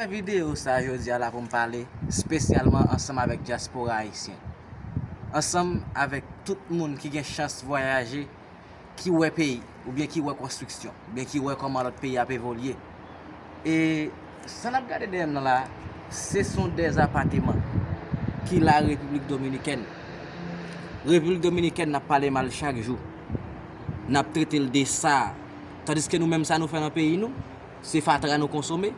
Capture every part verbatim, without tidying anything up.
Videyo sa a jodi a la pou m pale espesyalman ansanm avèk dyaspora ayisyen, ansanm avèk tout moun ki gen chans vwayaje, ki wè peyi, oubyen ki wè konstriksyon, oubyen ki wè kòman lòt peyi ap evolye. E sa n ap gade dèyè m nan la, se son dèz apateman ki la Repiblik Dominikèn. Repiblik Dominikèn, n ap pale mal chak jou. N ap trete l de sa. Tandiske nou menm, sa nou fè nan peyi nou, se fatra nou konsome.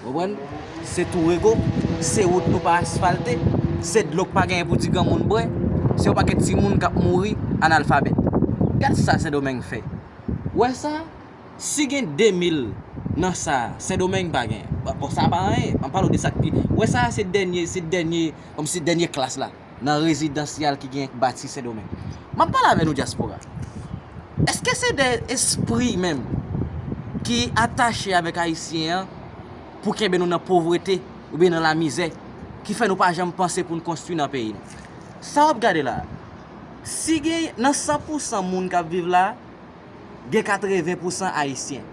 Konprann? Se tou rego, se wout nou pa asfalte, se dlo k pa genyen pou ti granmoun bwè, se yon pakèt timoun k ap mouri analfabèt. Gad sa Sendomeng fè. Wè sa? Si gen de mil nan sa, Sendomeng pa gen. Bon, sa pa anyen. Ann pale w de sa k pi. Wè sa, se dènye, se dènye, kòmsi dènye klas la nan rezidansyal ki gen bati Sendomeng. M ap pale avè nou dyaspora. Èske se de espri menm ki atache avèk Ayisyen an pou kenbe nou nan povrete oubyen nan lamizè ki fè nou pa janm panse pou n konstwi nan peyi nou? Sa w ap gade la, si gen nan san pousan moun k ap viv la, gen katreven pousan Ayisyen.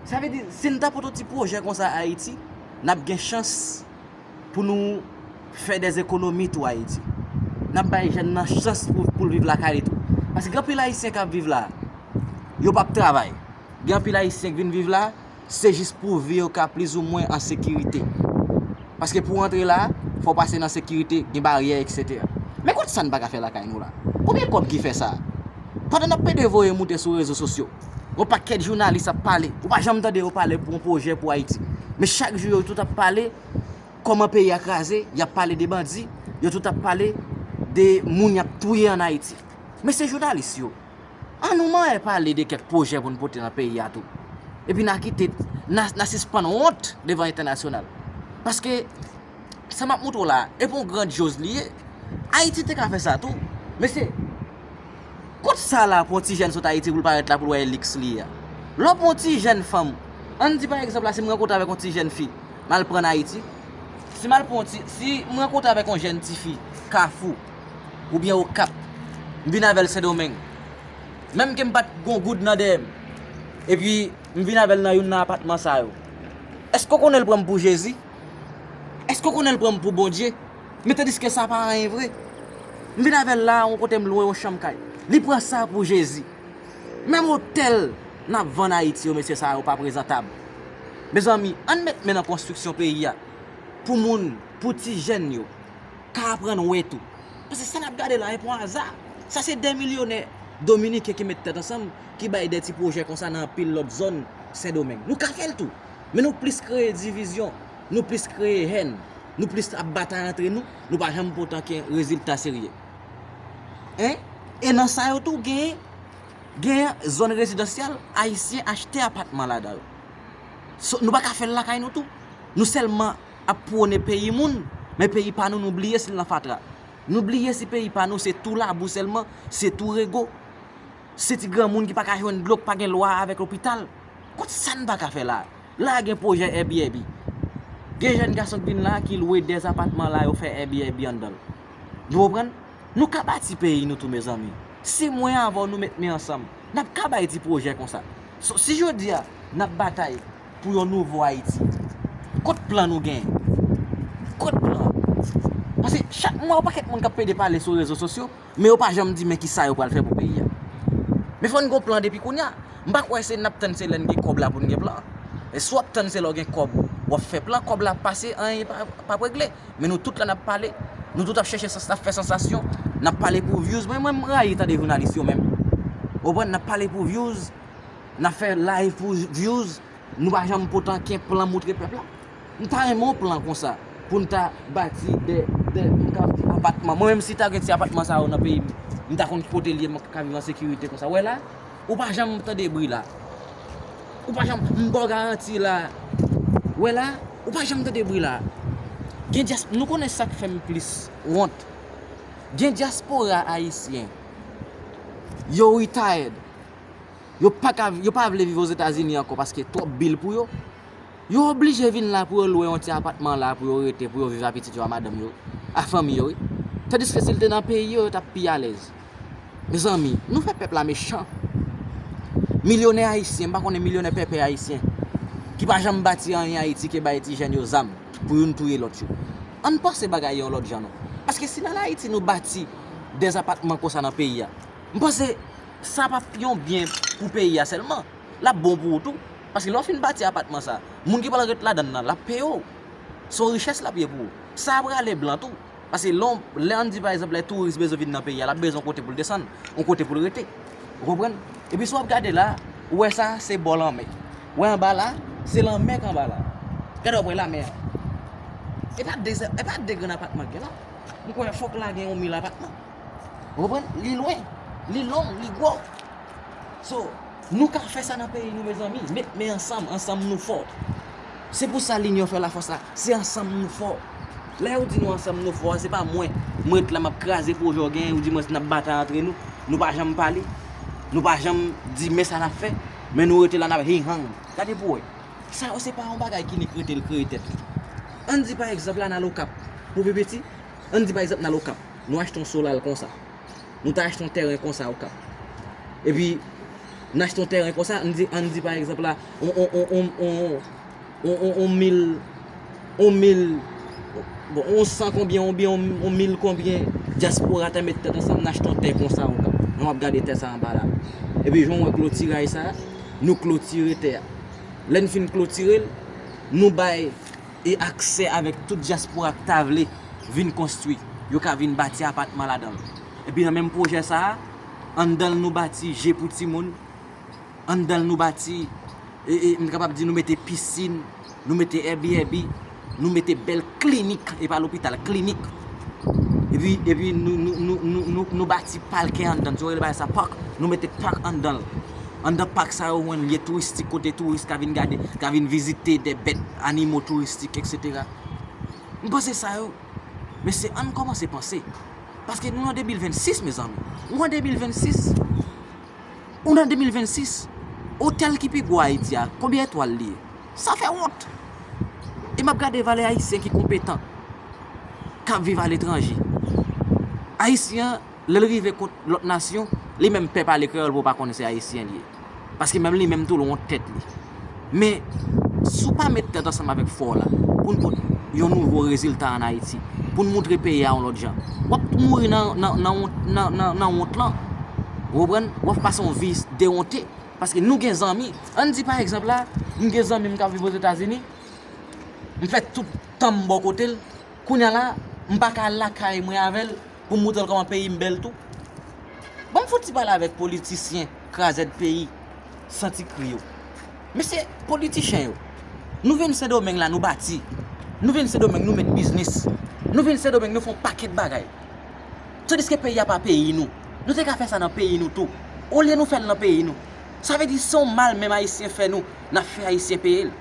Sa vle di, si n ta pote yon ti pwojè konsa Ayiti, n ap gen chans pou nou fè dèzekonomi tou Ayiti. N ap bay jèn nan chans pou, pou l viv lakay li tou. Paske gen anpil Ayisyen k ap viv la, yo p ap travay. Gen anpil Ayisyen k vin viv la, se jis pou vi yo ka plizoumwen an sekirite. Paske pou w antre la, fò w pase nan sekirite, gen baryè, etsetera. Men kot sa n pa ka fè lakay nou la? Konbyen kòb ki fè sa? Pandan n ap pede voye moute sou rezo sosyo, yon pakèt jounalis ap pale. Ou pa janm tande yo pale pou yon pwojè pou Ayiti. Men chak jou, yo tout ap pale kòman peyi a kraze, y ap pale de bandi, yo tout ap pale de moun y ap touye ann Ayiti. Men se jounalis yo. An nou manyen pale de kèk pwojè pou n pote nan peyi a tou. Epi n a kite, n a, n a sispann wont devan entènasyonal. Paske, sa m ap montre w la, e pa yon grandyòz li ye. Ayiti te ka fè sa tou. Mesye, kot sa la pou yon ti jèn sot Ayiti pou l parèt la pou l wè liks li ye a? Lè w pran yon ti jèn fanm, ann di pa egzanp la, si m rankontre avèk yon ti jèn fi, m al pran n Ayiti. Si m al pran yon ti, si m rankontre avèk yon jèn tifi Kafou, oubyen Okap, m vin avè l Sendomeng. Menm ke m pa t gon goud nan dèyè m. Epi, m vin avè l nan youn nan apatman sa yo. Èske w konnen l pran m pou Jezi? Èske w konnen l pran m pou Bondye? Men tandiske sa pa anyen vre. M vin avè l la, yon kote m lwe yon chanm kay. Li pran sa pou Jezi. Menm otèl n ap vann Ayiti yo, mesye sa yo pa prezantab. Mezanmi, ann met men nan konstriksyon peyi a. Pou moun, pou ti jèn yo ka aprann wè tou. Paske sa n ap gade la, e pa yon aza. Sa se de milyonè dominiken ki met tèt ansanm, ki bay de ti pwojè konsa nan anpil lòt zòn Sendomeng. Nou ka fè l tou. Men nou plis kreye divizyon, nou plis kreye hèn, nou plis ap batay antre nou, nou pa janm pote okenn rezilta serye. Hein? E nan sa yo tou, gen, gen zòn rezidansyèl, Ayisyen achte apatman ladan yo. So, nou pa ka fè l lakay nou tou. Nou sèlman ap pwone peyi moun, men peyi pa nou, nou bliye si l nan fatra. Nou bliye si peyi pa nou se tou labou sèlman, se tou rego, se ti granmoun ki pa ka jwenn dlo, k pa gen lwa avèk lopital. Kot sa n pa ka fè la? La gen pwojè Airbnb. Gen jèn gason k vin la ki lwe de apatman la, yo fè Airbnb anndan l. Nou konprann? Nou ka bati peyi nou tou, mezanmi. Si mwen avè w nou met men ansanm, n ap ka bay ti pwojè konsa. So, si jodi a n ap batay pou yon nouvo Ayiti, kot plan nou genyen? Kot plan? Paske chak mwa, yon pakèt moun k ap pede pale sou rezo sosyo, men yo pa janm di men kisa yo pral fè pou peyi a. Men fò n gon plan depi kounye a. M pa kwè se n ap tann se lè n gen kòb la pou n gen plan. E si w ap tann se lè w gen kòb w ap fè plan, kòb la ap pase, anyen pa, p ap regle. Men nou tout la n ap pale, nou tout ap chèche sans, n ap fè sansasyon, n ap pale pou views. Mwen, mwen, m rayi tande jounalis yo menm. Ou konprann? N ap pale pou views, n ap fè live pou views, nou pa janm pote ankenn plan montre pèp la. M ta renmen yon plan konsa, pou n ta bati de, de, m ka di apatman. Mwen menm, si ta gen ti apatman sa yo nan peyi m, m ta konn kote l ye, m ka viv an sekirite konsa. Wè la, ou pa janm tande bri la. Ou pa janm, m ba w garanti la. Wè la, ou pa janm tande bri la. Gen dyas-, nou konnen sa k fè m plis wont. Gen dyaspora ayisyen. Yo retired. Yo pa ka, yo pa vle viv Ozetazini ankò paske twòp bil pou yo. Yo oblije vin la pou yo lwe yon ti apatman la pou yo rete, pou yo viv a pitit yo, a madanm yo, a fanmi yo, wi. Tandiske si l te nan peyi yo, yo t ap pi alèz. Mezanmi, nou fè pèp la mechan. Milyonè ayisyen, m pa konnen milyonè pèpè ayisyen. ki pa janm bati anyen Ayiti ke bay ti jèn yo zam pou youn touye lòt yo. Ann panse bagay yon lòt jan non. Paske si nan Ayiti nou bati dèz apatman konsa nan peyi a, m panse sa p ap yon byen pou peyi a sèlman. L ap bon pou ou tou. Paske lè w fin bati apatman sa, moun ki pral ret ladann nan, l ap peye w. Se yon richès l ap ye pou ou. Sa a prale blan tou. Paske lè w, lè ann di pa egzanp lè touris bezwen vin nan peyi a, l ap bezwen yon kote pou l desann, yon kote pou l rete. Ou konprann? Epi si w ap gade la, ou wè sa se bò lanmè. Ou wè anba la, se lanmè k anba la. Gade w ap wè lamè a. E pa de, e pa de grenn apatman k gen la. M kwè fòk la gen yon mil apatman. Ou konprann? Li lwen, li long, li gwo. So, nou ka fè sa nan peyi nou, mezanmi. Met men ansanm, ansanm nou fò. Se pou sa linyon fè lafòs la. Se ansanm nou fò. Lè yo di nou ansanm nou fò, se pa mwen. Mwen ret la, m ap kraze pwojè w genyen, ou di mwen n ap batay antre nou. Nou pa janm pale. Nou pa janm di men sa n ap fè. Men nou rete la, n ap hing hang. Gade pou w wè. Sa yo se pa yon bagay ki nik rete l kreye tèt li. Ann di pa egzanp la n al Okap. Pou pi piti, ann di pa egzanp n al Okap. Nou achte yon Solal konsa. Nou ta achte yon tèren konsa Okap. Epi, n achte yon tèren konsa, ann di, ann di pa egzanp la, on, on, on, on, on, on, on, on mil, on mil, bon, on san konbyen, oubyen on, on mil konbyen, dyaspora ta met tèt ansanm, n achte yon tè konsa Okap. N ap gade tè sa anba la. Epi, jan w wè klotiray sa, nou klotire tè a. Lè n fin klotire l, nou bay e aksè avèk tout dyaspora k ta vle vin konstwi. Yo ka vin bati apatman ladan l. Epi nan menm pwojè sa a, anndan l nou bati je pou timoun, anndan l nou bati, e, e, m kapab di nou mete pisin, nou mete Airbnb, nou mete bèl klinik, e pa lopital, klinik. Epi, epi nou, nou, nou, nou, nou, nou bati pakè anndan l, yo rele bagay sa park, nou mete park anndan l. Anndan pak sa yo, ou jwenn lye touristik kote touris ka vin gade, ka vin vizite de bèt, animo touristik, etsetera. M panse sa yo, mesye, ann kòmanse panse. Paske nou nan de mil vennsis, mezanmi. Ou an de mil vennsis. Ou nan de mil vennsis. Otèl ki pi gwo Ayiti a, konbyen etwal li ye? Sa fè wont. E m ap gade valè Ayisyen ki konpetan, k ap viv aletranje. Ayisyen an, lè l rive kot lòt nasyon, li menm pè pale kreyòl pou w pa konnen se Ayisyen li ye. Paske menm li menm tou l wont tèt li. Men, si w pa met tèt ansanm avèk fò w la, pou n pot yon nouvo rezilta ann Ayiti, pou n moutre peyi a yon lòt jan, w ap mouri nan, nan, nan wont, nan, nan, nan wont lan. Ou konprann? W ap pase yon vi dewonte. Paske nou gen zanmi. Ann di pa egzanp la, m gen zanmi m k ap viv Ozetazini, m fè tout tan m bò kote l. Kounye a la, m pa ka al lakay mwen avè l pou m moutre l kòman peyi m bèl tou. Ban m fouti pale avèk politisyen krazèd peyi, santi kri yo. Mesye, politichen yo, nou vin Sendomeng la, nou bati. Nou vin Sendomeng, nou met biznis. Nou vin Sendomeng, nou fè yon pakèt bagay. Tandiske peyi a pa peyi nou. Nou te ka fè sa nan peyi nou tou. Olye nou fè l nan peyi nou. Sa vle di se yon mal menm Ayisyen fè nou, n ap fè Ayisyen peye l.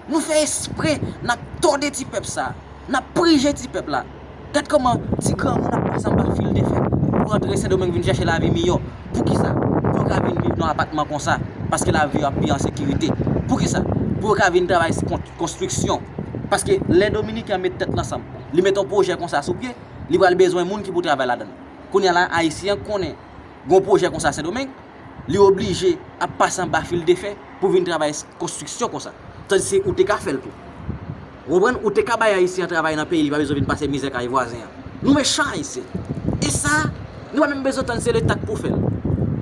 Nou fè espre, n ap tòde ti pèp sa. N ap prije ti pèp la. Gad kòman ti granmoun ap pase anba fil de fè pou rantre Sendomeng vin chèche lavi miyò. Poukisa? Pou yo ka vin viv nan apatman konsa, paske lavi yo ap pi an sekirite. Poukisa? Pou yo ka vin travay kon-, konstriksyon. Paske lè Dominiken an met tèt l ansanm, li met yon pwojè konsa sou pye, li pral bezwen moun ki pou travay ladan l. Kounye a la, Ayisyen an konnen gen yon pwojè konsa Sendomeng, li oblije ap pase anba fil de fè pou vin travay konstriksyon konsa. Tandis ou te ka fè l tou. Ou konprann? Ou te ka bay Ayisyen an travay nan peyi, li pa bezwen vin pase mizè kay vwazen an. Nou mechan Ayisyen. E sa, nou pa menm bezwen tann se Leta k pou fè l.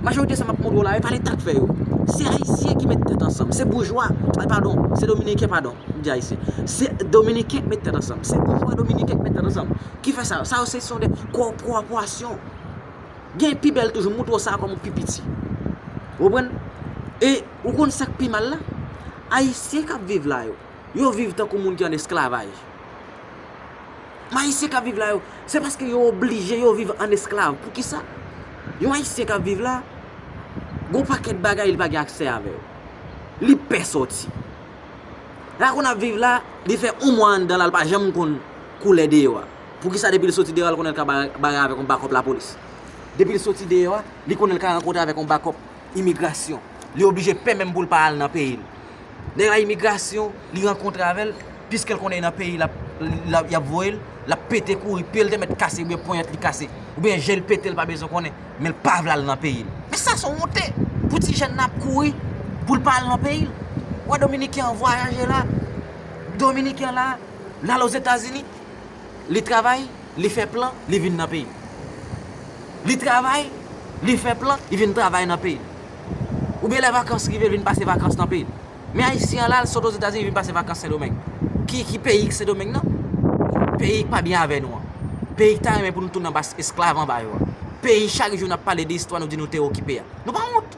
Majorite sa m ap montre w la, e pa Leta k fè yo. Se Ayisyen ki met tèt ansanm. Se boujwa, ay, padon, se Dominiken, padon, m di Ayisyen. Se Dominiken k met tèt ansanm. Se boujwa Dominiken k met tèt ansanm. Ki fè sa yo? Sa yo se, se yon de kòpòrasyon. Gen pi bèl toujou, m montre w sa kòm pi piti. Ou konprann? E ou konn sa k pi mal la? Ayisyen k ap viv la yo, yo viv tankou moun ki an esklavaj. Men Ayisyen k ap viv la yo, se paske yo oblije yo viv an esklav. Poukisa? Yon Ayisyen k ap viv la, gon pakèt bagay li pa gen aksè avè yo. Li pè sòti. La konn ap viv la, li fè yon mwa anndan la, li pa janm konn koulè deyò a. Poukisa depi l soti deyò a, li konnen l ka ba-, bare avèk yon bakòp lapolis? Depi l soti deyò a, li konnen l ka rankontre avèk yon bakòp imigrasyon. Li oblije pè menm pou l pa al nan peyi l. Nèg la imigrasyon, li rankontre avè l, piske l konnen nan peyi l ap, l ap, y ap voye l, l ap pete kouri, pye l te mèt kase, oubyen ponyèt li kase, oubyen je l pete, l pa bezwen konnen, men l pa vle al nan peyi l. Men sa se yon wonte pou ti jèn nan ap kouri pou l pa al nan peyi l. Wè Dominiken an vwayaje la, Dominiken an la, l al Ozetazini, li travay, li fè plan, li vin nan peyi l. Li travay, li fè plan, li vin travay nan peyi l. Oubyen lè vakans rive, l vin pase vakans nan peyi l. Men Ayisyen an la, l sot Ozetazini, li vin pase vakans Sendomeng. Ki, ki peyi k Sendomeng nan? Peyi k pa byen avè nou an. Peyi k ta renmen pou nou tounen anba esklav anba yo an. Peyi chak jou n ap pale de istwa nou di nou te okipe a. Nou pa wont.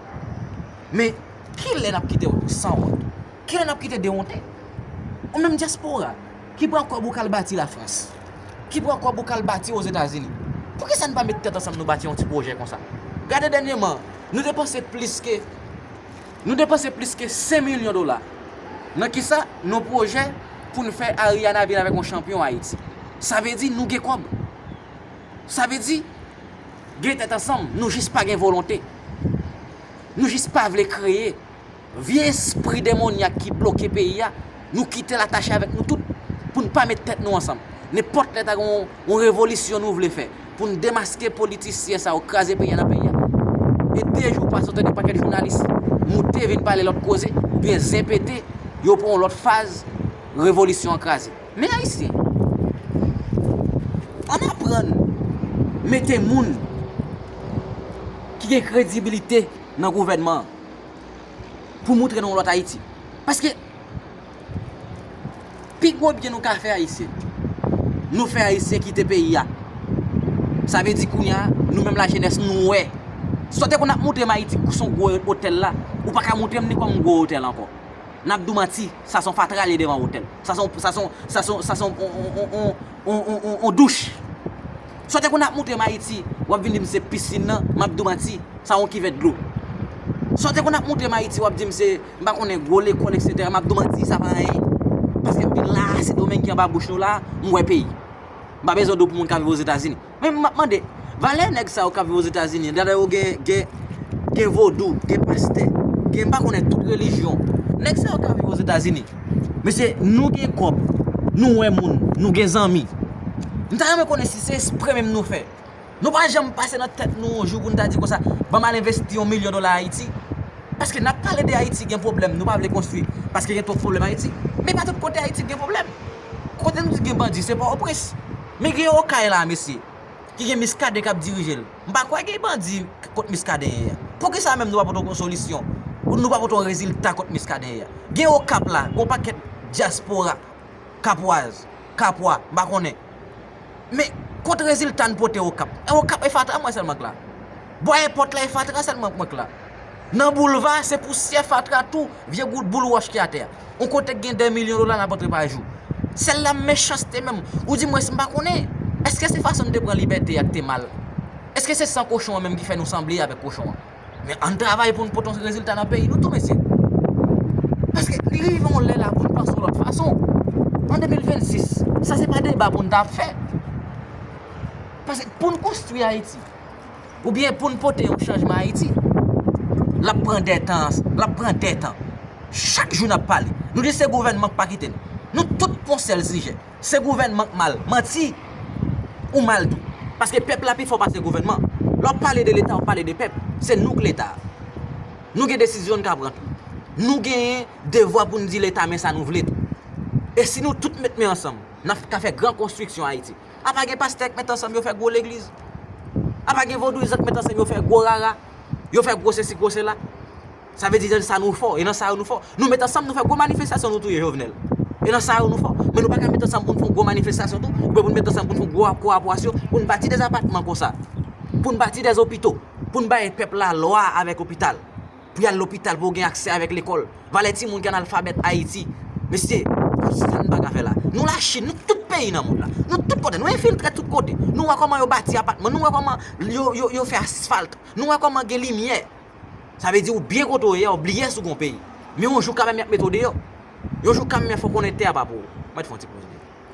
Men kilè n ap kite sanwont? Kilè n ap kite dewonte? Ou menm dyaspora, ki pran kòb ou k al bati Lafrans, ki pran kòb ou k al bati Ozetazini, poukisa n pa met tèt ansanm nou bati yon ti pwojè konsa? Gade dènyèman, nou depanse plis ke, nou depanse plis ke senk milyon dola. Nan kisa? Nan pwojè pou n fè Ariana vin avèk yon chanpyon Ayiti. Sa vle di nou gen kòb. Sa vle di, gen tèt ansanm, nou jis pa gen volonte. Nou jis pa vle kreye. Vye espri demonyak ki bloke peyi a, nou kite l atache avèk nou tout pou n pa met tèt nou ansanm. Nenpòt lè ta gen yon, yon revolisyon nou vle fè pou n demaske politisyen sa yo, kraze peyi a nan peyi a. E de jou pase, w tande pakèt jounalis moute vin pale lòt koze, oubyen zen pete, yo pran yon lòt faz, revolisyon an kraze. Men Ayisyen, ann aprann mete moun ki gen kredibilite nan gouvènman an pou moutre nou yon lòt Ayiti. Paske pi gwo byen nou ka fè Ayisyen, nou fè Ayisyen kite peyi a. Sa vle di kounye a, nou menm lajenès, nou wè. Si w te konn ap moutre m Ayiti, se yon gwo otèl la, ou pa ka moutre m ni kòm yon gwo otèl ankò. N ap di w manti, sa se yon fatra li ye devan otèl. Sa se yon, sa se yon, sa se yon, sa se yon, on, on, on, on, on, on douch. Si w te konn ap moutre m Ayiti, w ap vin di m se pisin nan, m ap di w manti, sa yon kivèt dlo. Si w te konn ap moutre m Ayiti, w ap di m se, m pa konnen, gwo lekòl, etsetera, m ap di w manti, sa pa anyen. Paske m vin la, se Dominiken anba bouch nou la, m wè peyi. M pa bezwen di w pou moun k ap viv Ozetazini. Men m ap mande, valè nèg sa yo k ap viv Ozetazini, dada yo gen, gen, gen vodou, gen pastè, gen m pa konnen tout relijyon. Nèg sa yo k ap viv Ozetazini, mesye, nou gen kòb, nou wè moun, nou gen zanmi. M ta renmen konnen si se espre menm nou fè. Nou pa janm pase nan tèt nou yon jou pou n ta di konsa, ban m al envesti yon milyon dola Ayiti. Paske n ap pale de Ayiti gen pwoblèm, nou pa vle konstwi paske gen twòp pwoblèm Ayiti. Men pa tout kote Ayiti gen pwoblèm. Kote nou di gen bandi, se Pòtoprens. Men gen Okay la, mesye, ki gen Muscadin k ap dirije l. M pa kwè gen bandi kont Muscadin ye a. Poukisa menm nou pa pote yon solisyon? Nou pa pote yon rezilta kont Muscadin ye a. Gen Okap la, gen yon pakèt dyaspora, Kapwaz, Kapwa, m pa konnen. Men, kot rezilta n pote Okap? E Okap e fatra m wè sèlman k la. Bò èpòt la e fatra sèlman m wè k la. Nan boulva, se pousyè fatra tou, vye gout boul wòch ki atè a. Yon kote k gen de milyon dola n ap antre pa jou. Sèl la m mechanste menm, oudimwens m pa konnen. Èske se fason n te pran libète a k te mal? Èske se san kochon an menm ki fè nou sanble avèk kochon an? Men ann travay pou n pote yon rezilta nan peyi nou tou, mesye. Paske li rive yon lè la pou n panse yon lòt fason. An de mil vennsis, sa se pa deba pou n ta ap fè. Paske pou n konstwi Ayiti, oubyen pou n pote yon chanjman Ayiti, l ap pran de tan, l ap pran de tan. Chak jou n ap pale. Nou di se gouvènman k pa kite n. Nou tout pran sèl sijè. Se gouvènman k mal. Manti! Ou mal tou. Paske pèp la pi fò pase gouvènman. Lè w ap pale de Leta, w ap pale de pèp. Se nou k Leta a. Nou gen desizyon n ka pran tou. Nou genyen devwa pou n di Leta men sa nou vle tou. E si nou tout met men ansanm, n ap ka fè gran konstriksyon Ayiti. Apa gen pastè k met ansanm yo fè gwo legliz? Apa gen vodouyizan k met ansanm yo fè gwo rara? Yo fè gwo sesi, gwo sela? Sa vle di nan sa nou fò, e nan sa nou fò. Nou met ansanm, nou fè gwo manifestasyon, nou touye Jovenel. E nan sa nou fò. Men nou pa ka met ansanm pou n fè yon gwo manifestasyon tou, oubyen pou n met ansanm pou n fè yon gwo kowopasyon, pou n bati de apatman konsa, pou n bati de opito, pou n bay pèp la lwa avèk lopital. Pou y al lopital, pou yo gen aksè avèk lekòl. Valè timoun ki analfabèt Ayiti. Mesye, sa n pa ka fè la. Nou Lachin, nou tout peyi nan mond la. Nou tout kote, nou enfiltre tout kote. Nou wè kòman yo bati apatman, nou wè kòman yo, yo, yo fè asfalt. Nou wè kòman gen limyè. Sa vle di ou byen kote w ye a, ou bliye si w gen yon peyi. Men yon jou kanmenm y ap mete w deyò. Yon jou kanmenm y ap fè w konnen tè a pa pou ou. Mèt fè yon ti poze.